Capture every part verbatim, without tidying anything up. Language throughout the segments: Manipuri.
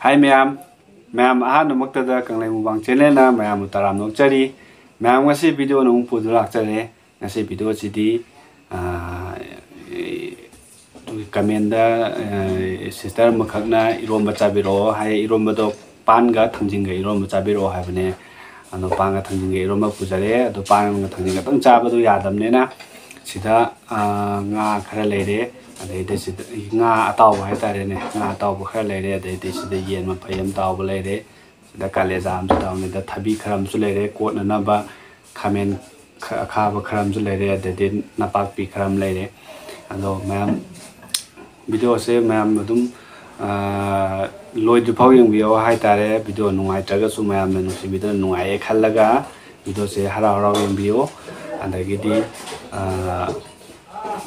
ꯍꯥꯏ ꯃꯌꯥꯝ, ꯃꯌꯥꯝ ꯑꯍꯥꯟꯕꯃꯛꯇꯗ ꯀꯪꯂꯩ ꯃꯨꯛꯕꯥꯡ ꯆꯦꯅꯦꯜꯅ ꯃꯌꯥꯝꯕꯨ ꯇꯔꯥꯝꯅ ꯑꯣꯛꯆꯔꯤ꯫ ꯃꯌꯥꯝ ꯉꯁꯤ ꯚꯤꯗꯤꯑꯣ ꯑꯃꯨꯛ ꯄꯨꯗꯨꯅ ꯂꯥꯛꯆꯔꯦ꯫ ꯉꯁꯤ ꯚꯤꯗꯤꯑꯣꯁꯤꯗꯤ, ꯑꯥ, ꯀꯃꯦꯟꯗ, ꯑꯥ, ꯁꯤꯁꯇꯔ ꯑꯃꯈꯛꯅ ꯏꯔꯣꯝꯕ ꯆꯥꯕꯤꯔꯛꯑꯣ ꯍꯥꯏ꯫ ꯏꯔꯣꯝꯕꯗꯣ ꯄꯥꯟꯒ ꯊꯥꯡꯖꯤꯡꯒ ꯏꯔꯣꯝꯕ ꯆꯥꯕꯤꯔꯛꯑꯣ ꯍꯥꯏꯕꯅꯦ꯫ ꯑꯗꯣ ꯄꯥꯟꯒ ꯊꯥꯡꯖꯤꯡꯒ ꯏꯔꯣꯝꯕ ꯄꯨꯖꯔꯦ꯫ ꯑꯗꯣ ꯄꯥꯟꯒ ꯊꯥꯡꯖꯤꯡ ꯈꯛꯇꯪ ꯆꯥꯕꯗꯣ ꯌꯥꯗꯕꯅꯤꯅ ꯁꯤꯗ, ꯑꯥ, ꯉꯥ ꯈꯔ ꯂꯩꯔꯦ꯫ ꯑꯗꯩꯗꯤ ꯁꯤꯗ ꯉꯥ ꯑꯇꯥꯎꯕ ꯍꯥꯏꯇꯥꯔꯦꯅꯦ, ꯉꯥ ꯑꯇꯥꯎꯕ ꯈꯔ ꯂꯩꯔꯦ꯫ ꯑꯗꯩꯗꯤ ꯁꯤꯗ ꯌꯦꯟ ꯃꯐꯩ ꯑꯃ ꯇꯥꯎꯕ ꯂꯩꯔꯦ꯫ ꯁꯤꯗ ꯀꯥꯂꯦꯖꯥ ꯑꯃꯁꯨ ꯇꯥꯎꯅꯤꯗ, ꯊꯕꯤ ꯈꯔ ꯑꯃꯁꯨ ꯂꯩꯔꯦ, ꯀꯣꯠꯅꯅꯕ ꯈꯥꯃꯦꯟ ꯈ-, ꯑꯈꯥꯕ ꯈꯔ ꯑꯃꯁꯨ ꯂꯩꯔꯦ, ꯑꯗꯩꯗꯤ ꯅꯄꯥꯛꯄꯤ ꯈꯔ ꯑꯃ ꯂꯩꯔꯦ꯫ ꯑꯗꯣ ꯃꯌꯥꯝ ꯚꯤꯗꯤꯑꯣꯁꯦ ꯃꯌꯥꯝ ꯑꯗꯨꯝ, ꯑꯥ, ꯂꯣꯏꯗ꯭ꯔꯤꯐꯥꯎ ꯌꯦꯡꯕꯤꯌꯣ ꯍꯥꯏꯇꯥꯔꯦ꯫ ꯚꯤꯗꯤꯑꯣ ꯅꯨꯡꯉꯥꯏꯇ꯭ꯔꯒꯁꯨ ꯃꯌꯥꯝꯅ ꯅꯨꯡꯁꯤꯕꯤꯗꯨꯅ ꯅꯨꯡꯉꯥꯏꯌꯦ ꯈꯜꯂꯒ ꯚꯤꯗꯤꯑꯣꯁꯦ ꯍꯔꯥꯎ ꯍꯔꯥꯎ ꯌꯦꯡꯕꯤꯌꯣ꯫ ꯑꯗꯒꯤꯗꯤ, ꯑꯥ,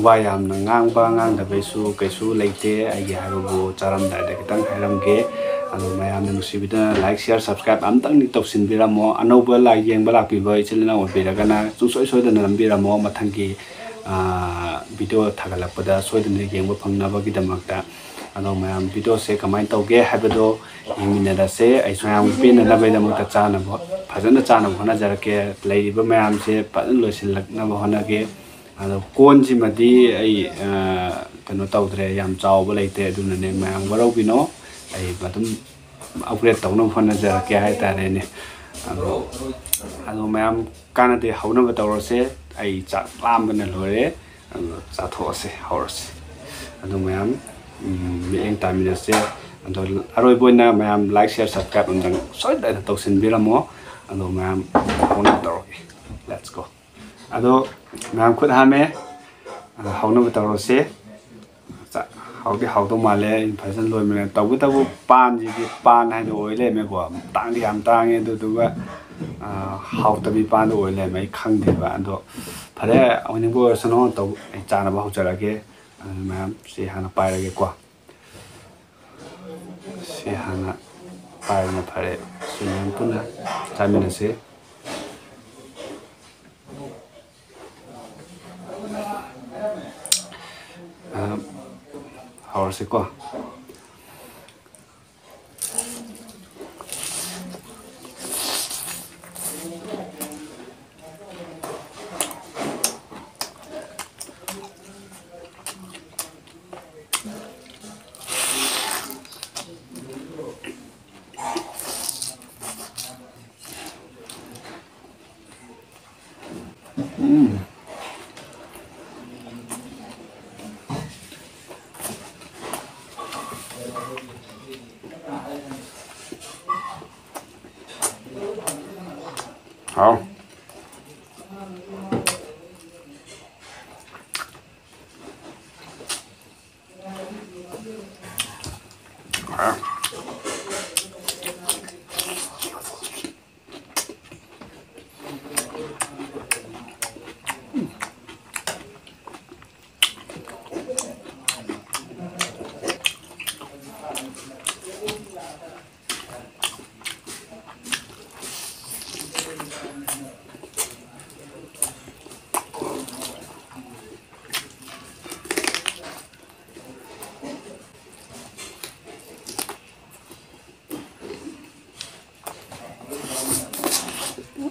ꯋꯥ ꯌꯥꯝꯅ ꯉꯥꯡꯕ ꯉꯥꯡꯗꯕꯩꯁꯨ ꯀꯩꯁꯨ ꯂꯩꯇꯦ꯫ ꯑꯩꯒꯤ ꯍꯥꯏꯕꯕꯨ ꯆꯥꯔꯝꯗꯥꯏꯗ ꯈꯤꯇꯪ ꯍꯥꯏꯔꯝꯒꯦ꯫ ꯑꯗꯣ ꯃꯌꯥꯝꯅ ꯅꯨꯡꯁꯤꯕꯤꯗꯨꯅ like, share, subscribe ꯑꯝꯇꯪꯗꯤ ꯇꯧꯁꯤꯟꯕꯤꯔꯝꯃꯣ꯫ ꯑꯅꯧꯕ ꯂꯥꯏ ꯌꯦꯡꯕ ꯂꯥꯛꯄꯤꯕ ꯏꯆꯤꯜ ꯏꯅꯥꯎ ꯑꯣꯏꯕꯤꯔꯒꯅ ꯁꯨꯡꯁꯣꯏ ꯁꯣꯏꯗꯅ ꯅꯝꯕꯤꯔꯝꯃꯣ꯫ ꯃꯊꯪꯒꯤ, ꯑꯥ, ꯚꯤꯗꯤꯑꯣ ꯊꯥꯒꯠꯂꯛꯄꯗ ꯁꯣꯏꯗꯅ ꯌꯦꯡꯕ ꯐꯪꯅꯕꯒꯤꯗꯃꯛꯇ꯫ ꯑꯗꯣ ꯃꯌꯥꯝ ꯚꯤꯗꯤꯑꯣꯁꯦ ꯀꯃꯥꯏꯅ ꯇꯧꯒꯦ ꯍꯥꯏꯕꯗꯣ ꯌꯦꯡꯃꯤꯟꯅꯔꯁꯦ꯫ ꯑꯩꯁꯨ ꯃꯌꯥꯝꯒꯤ ꯄꯦꯟꯅꯅꯕꯒꯤꯗꯃꯛꯇ ꯆꯥꯅꯕ, ꯐꯖꯅ ꯆꯥꯅꯕ ꯍꯣꯠꯅꯖꯔꯛꯀꯦ꯫ ꯂꯩꯔꯤꯕ ꯃꯌꯥꯝꯁꯦ ꯐꯖꯅ ꯂꯣꯏꯁꯤꯜꯂꯛꯅꯕ ꯍꯣꯠꯅꯒꯦ꯫ ꯑꯗꯣ ꯀꯣꯟꯁꯤꯃꯗꯤ ꯑꯩ, ꯑ, ꯀꯩꯅꯣ ꯇꯧꯗ꯭ꯔꯦ, ꯌꯥꯝ ꯆꯥꯎꯕ ꯂꯩꯇꯦ, ꯑꯗꯨꯅꯅꯦ ꯃꯌꯥꯝ ꯋꯥꯔꯧꯕꯤꯅꯣ꯫ ꯑꯩ ꯑꯗꯨꯝ upgrade ꯇꯧꯅꯕ ꯍꯣꯠꯅꯖꯔꯛꯀꯦ ꯍꯥꯏꯇꯥꯔꯦꯅꯦ꯫ ꯑꯗꯣ, ꯑꯗꯣ ꯃꯌꯥꯝ ꯀꯥꯟꯅꯗꯦ, ꯍꯧꯅꯕ ꯇꯧꯔꯁꯦ꯫ ꯑꯩ ꯆꯥꯛ ꯂꯥꯝꯕꯅ ꯂꯣꯏꯔꯦ꯫ ꯑꯗꯣ ꯆꯥꯊꯣꯛꯑꯁꯦ, ꯍꯧꯔꯁꯦ꯫ ꯑꯗꯣ ꯃꯌꯥꯝ, ꯎꯝ, ꯃꯤꯠꯌꯦꯡ ꯇꯥꯃꯤꯟꯅꯁꯦ꯫ ꯑꯗꯣ ꯑꯔꯣꯏꯕ ꯑꯣꯏꯅ ꯃꯌꯥꯝ like, share, subscribe ꯑꯝꯇꯪ ꯁꯣꯏꯗꯅ ꯇꯧꯁꯤꯟꯕꯤꯔꯝꯃꯣ꯫ ꯑꯗꯣ ꯃꯌꯥꯝ ꯍꯧꯅꯕ ꯇꯧꯔꯒꯦ꯫ Let's go꯫ ꯑꯗꯣ ꯃꯌꯥꯝ ꯈꯨꯠ ꯍꯥꯝꯃꯦ꯫ ꯑꯗꯣ ꯍꯧꯅꯕ ꯇꯧꯔꯁꯦ꯫ ꯆꯥꯛ ꯍꯥꯎꯗꯤ ꯍꯥꯎꯗꯧ ꯃꯥꯜꯂꯦ꯫ ꯑꯩ ꯐꯖꯅ ꯂꯣꯏꯕꯅꯦ꯫ ꯇꯧꯕꯇꯕꯨ ꯄꯥꯟꯁꯤꯗꯤ ꯄꯥꯟ ꯍꯥꯏꯗꯣ ꯑꯣꯏ ꯂꯩꯔꯝꯃꯦꯀꯣ꯫ ꯇꯥꯡꯗꯤ ꯌꯥꯝ ꯇꯥꯡꯉꯦ꯫ ꯑꯗꯨꯗꯨꯒ, ꯑ, ꯍꯥꯎꯇꯕꯤ ꯄꯥꯟꯗꯣ ꯑꯣꯏ ꯂꯩꯔꯝꯃꯦ꯫ ꯑꯩ ꯈꯪꯗꯦꯕ꯫ ꯑꯗꯣ ꯐꯔꯦ, ꯑꯣꯏꯅꯤꯡꯕ ꯑꯣꯏꯔꯁꯅꯨ꯫ ꯇꯧ-, ꯑꯩ ꯆꯥꯅꯕ ꯍꯧꯖꯔꯛꯑꯒꯦ꯫ ꯑꯗꯨ ꯃꯌꯥꯝ ꯁꯤ ꯍꯥꯟꯅ ꯄꯥꯏꯔꯒꯦꯀꯣ꯫ ꯁꯤ ꯍꯥꯟꯅ ꯄꯥꯏꯕꯅ ꯐꯔꯦ꯫ ꯁꯤ ꯃꯌꯥꯝ ꯄꯨꯟꯅ ꯆꯥꯃꯤꯟꯅꯁꯤ꯫ ꯑ, ꯍꯧꯔꯁꯤꯀꯣ꯫ ꯍꯥꯎ꯫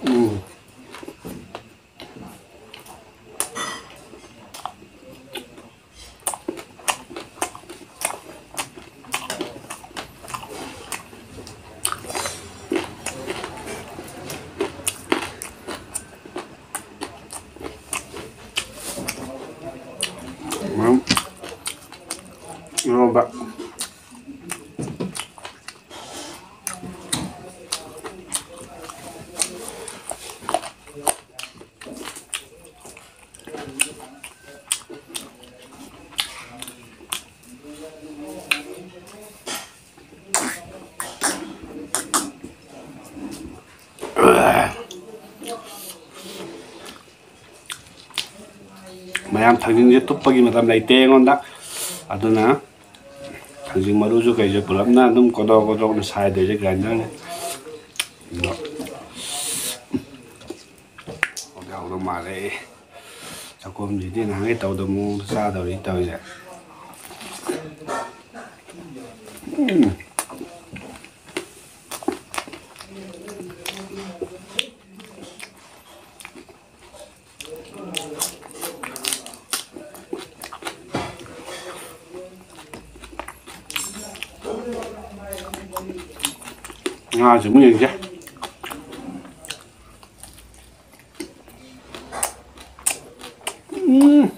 ꯎꯝ꯫ ꯎꯝ꯫ ꯏꯔꯣꯝꯕ꯫ ꯃꯌꯥꯝ, ꯊꯥꯡꯖꯤꯡꯁꯦ ꯇꯨꯞꯄꯒꯤ ꯃꯇꯝ ꯂꯩꯇꯦ ꯑꯩꯉꯣꯟꯗ, ꯑꯗꯨꯅ ꯊꯥꯡꯖꯤꯡ ꯃꯔꯨꯁꯨ ꯀꯩꯁꯨ ꯄꯨꯂꯞꯅ ꯑꯗꯨꯝ ꯀꯣꯗ꯭ꯔꯣꯛ ꯀꯣꯗ꯭ꯔꯣꯛꯅ ꯁꯥꯏꯗꯣꯏꯁꯦ ꯒ꯭ꯔꯥꯏꯟꯗꯔꯅ꯫ ꯑꯗꯣ ꯍꯥꯎꯗꯤ ꯍꯥꯎꯗꯧ ꯃꯥꯜꯂꯦ꯫ ꯆꯥꯛꯈꯣꯝꯁꯤꯗꯤ ꯅꯍꯥꯟꯒꯩ ꯇꯧꯗꯕ ꯃꯑꯣꯡꯗ ꯆꯥꯗꯧꯔꯤ ꯇꯧꯔꯤꯁꯦ꯫ ꯎꯝ꯫ ꯉꯥꯁꯦ ꯑꯃꯨꯛ ꯌꯦꯡꯁꯦ꯫ ꯎꯝ꯫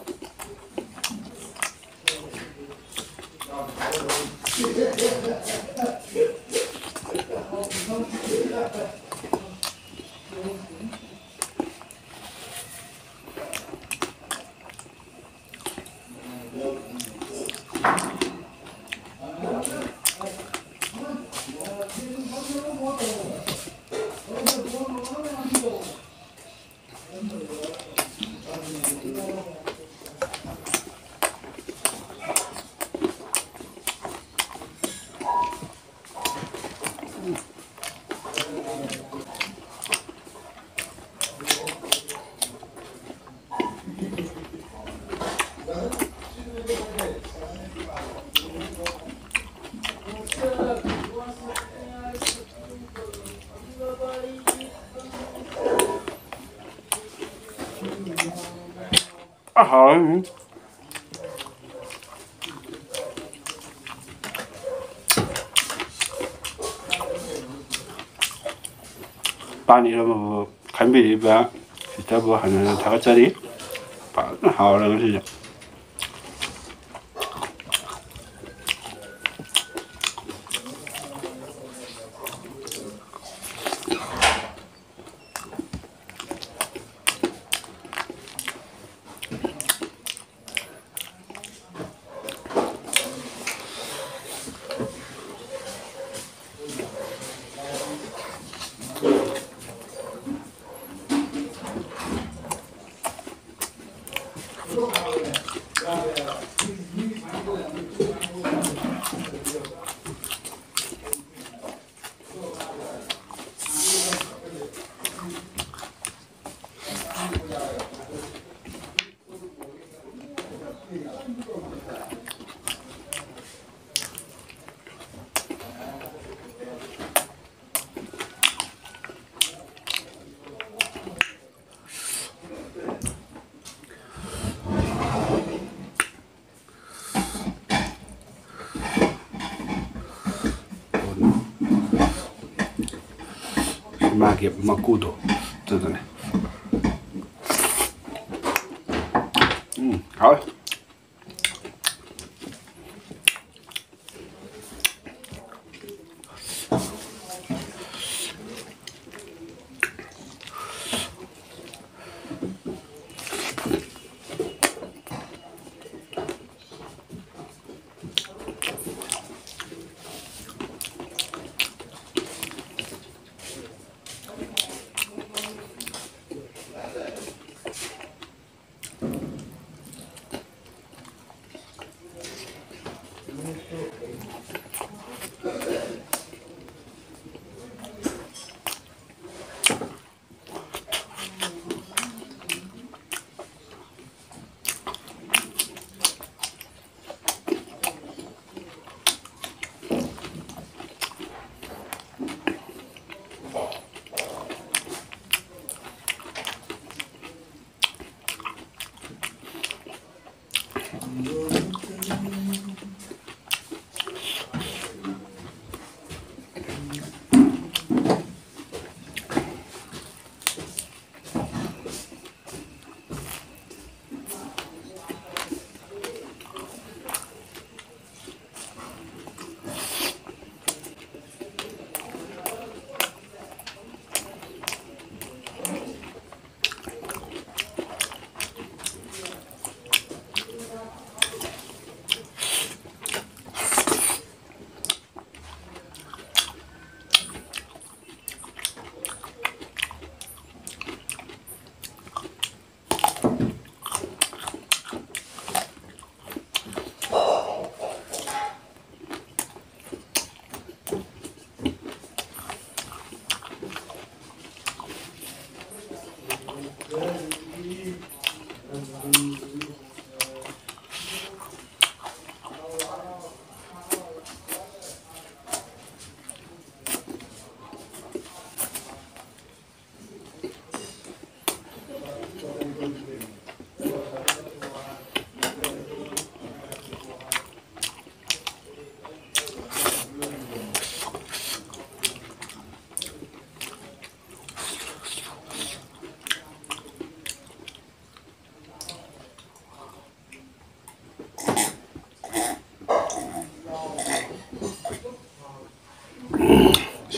ꯍꯥꯎꯔꯦ꯫ ꯄꯥꯟ ꯏꯔꯣꯟꯕꯕꯨ ꯈꯟꯕꯤꯔꯤꯕ ꯁꯤꯁꯇꯔꯕꯨ ꯍꯟꯅ ꯍꯟꯅ ꯊꯥꯒꯠꯆꯔꯤ꯫ ꯐꯖꯅ ꯍꯥꯎꯔꯦ ꯉꯁꯤꯁꯦ꯫ ꯃꯥꯒꯤ ꯃꯀꯨꯗꯣ ꯑꯗꯨꯗꯨꯅꯦ꯫ ꯎꯝ, ꯍꯥꯎꯋꯦ꯫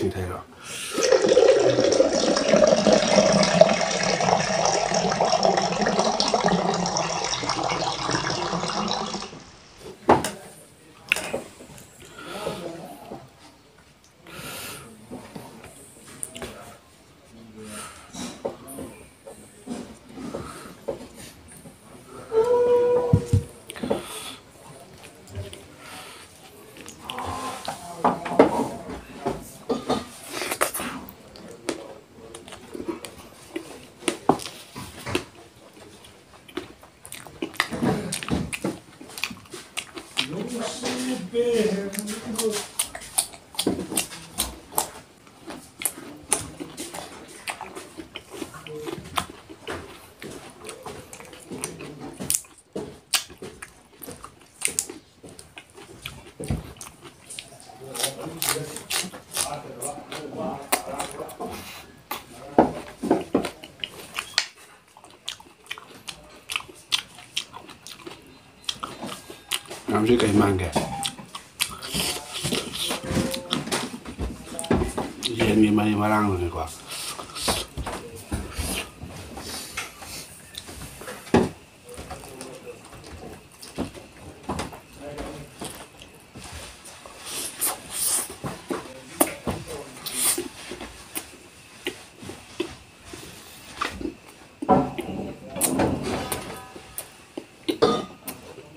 ꯏꯁꯤꯡ ꯊꯛꯏꯔꯣ? ꯃꯌꯥꯝꯁꯤ ꯀꯩ ꯃꯥꯟꯒꯦ? ꯌꯦꯟꯒꯤ ꯃꯔꯤ ꯃꯔꯥꯡꯗꯨꯅꯤꯀꯣ꯫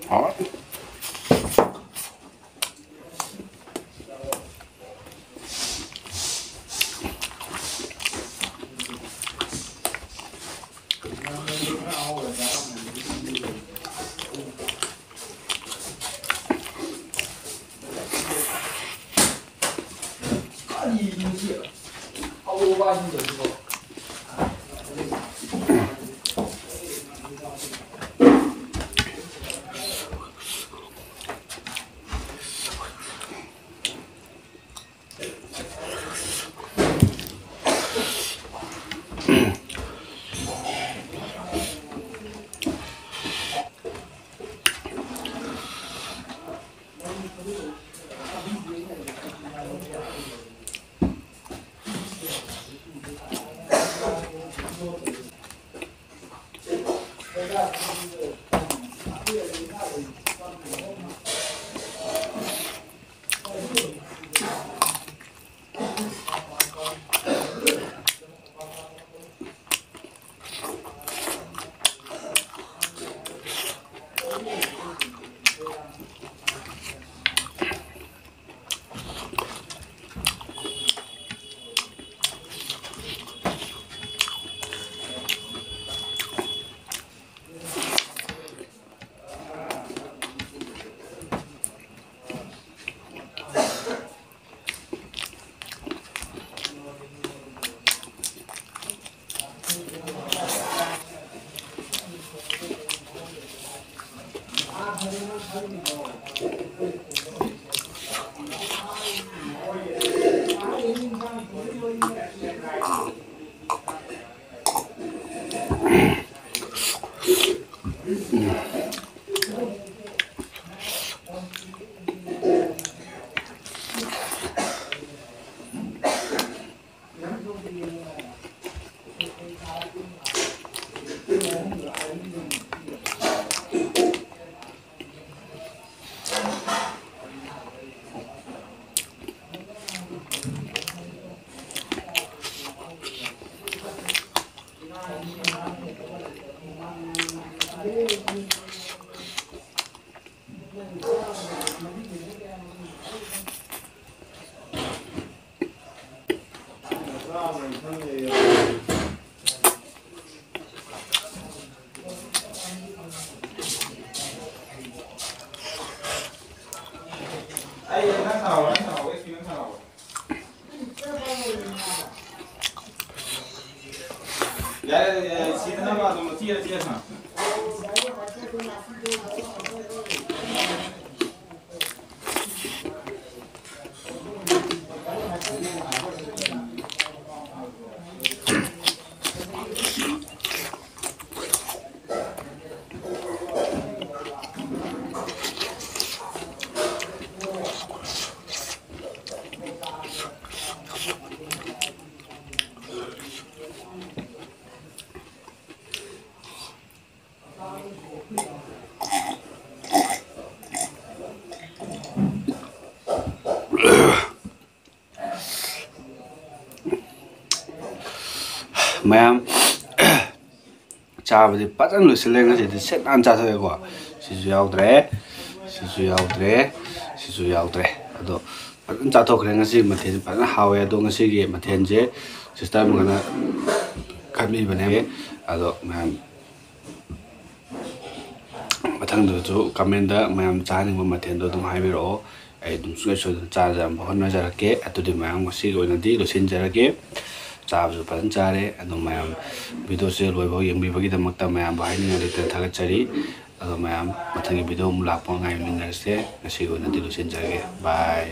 ꯍꯥꯎꯋꯦ꯫ ꯌꯥꯔꯦ, ꯌꯥꯔꯦ, ꯁꯤꯗꯅꯕ ꯑꯗꯨꯝ ꯆꯤꯛꯑ ꯆꯤꯛꯑ ꯁꯥꯟꯅꯧ꯫ ꯃꯌꯥꯝ, ꯆꯥꯕꯗꯤ ꯐꯖꯅ ꯂꯣꯏꯁꯤꯜꯂꯦ꯫ ꯉꯁꯤꯗꯤ ꯁꯦꯠ ꯅꯥꯟ ꯆꯥꯊꯣꯛꯑꯦꯀꯣ꯫ ꯁꯤꯁꯨ ꯌꯥꯎꯗ꯭ꯔꯦ, ꯁꯤꯁꯨ ꯌꯥꯎꯗ꯭ꯔꯦ, ꯁꯤꯁꯨ ꯌꯥꯎꯗ꯭ꯔꯦ꯫ ꯑꯗꯣ ꯐꯖꯅ ꯆꯥꯊꯣꯛꯈ꯭ꯔꯦ꯫ ꯉꯁꯤ ꯃꯊꯦꯜꯁꯤ ꯐꯖꯅ ꯍꯥꯎꯋꯦ꯫ ꯑꯗꯣ ꯉꯁꯤꯒꯤ ꯃꯊꯦꯜꯁꯦ ꯁꯤꯁꯇꯔ ꯑꯃꯒꯅ ꯈꯟꯕꯤꯕꯅꯦ꯫ ꯑꯗꯣ ꯃꯌꯥꯝ ꯃꯊꯪꯗꯁꯨ ꯀꯃꯦꯟꯗ ꯃꯌꯥꯝ ꯆꯥꯍꯟꯅꯤꯡꯕ ꯃꯊꯦꯜꯗꯣ ꯑꯗꯨꯝ ꯍꯥꯏꯕꯤꯔꯛꯑꯣ꯫ ꯑꯩ ꯑꯗꯨꯝ ꯁꯨꯡꯁꯣꯏ ꯁꯣꯏꯗꯅ ꯆꯥꯖꯅꯕ ꯍꯣꯠꯅꯖꯔꯛꯀꯦ꯫ ꯑꯗꯨꯗꯤ ꯃꯌꯥꯝ ꯉꯁꯤꯒꯤ ꯑꯣꯏꯅꯗꯤ ꯂꯣꯏꯁꯤꯟꯖꯔꯒꯦ꯫ ꯆꯥꯕꯁꯨ ꯐꯖꯅ ꯆꯥꯔꯦ꯫ ꯑꯗꯣ ꯃꯌꯥꯝ ꯚꯤꯗꯤꯑꯣꯁꯦ ꯂꯣꯏꯕꯐꯥꯎ ꯌꯦꯡꯕꯤꯕꯒꯤꯗꯃꯛꯇ ꯃꯌꯥꯝꯕꯨ ꯍꯥꯏꯅꯤꯡꯉꯥꯏ ꯂꯩꯇꯅ ꯊꯥꯒꯠꯆꯔꯤ꯫ ꯑꯗꯣ ꯃꯌꯥꯝ ꯃꯊꯪꯒꯤ ꯚꯤꯗꯤꯑꯣ ꯑꯃꯨꯛ ꯂꯥꯛꯄ ꯉꯥꯏꯃꯤꯟꯅꯔꯁꯦ꯫ ꯉꯁꯤꯒꯤ ꯑꯣꯏꯅꯗꯤ ꯂꯣꯏꯁꯤꯟꯖꯔꯒꯦ꯫ ꯕꯥꯏ꯫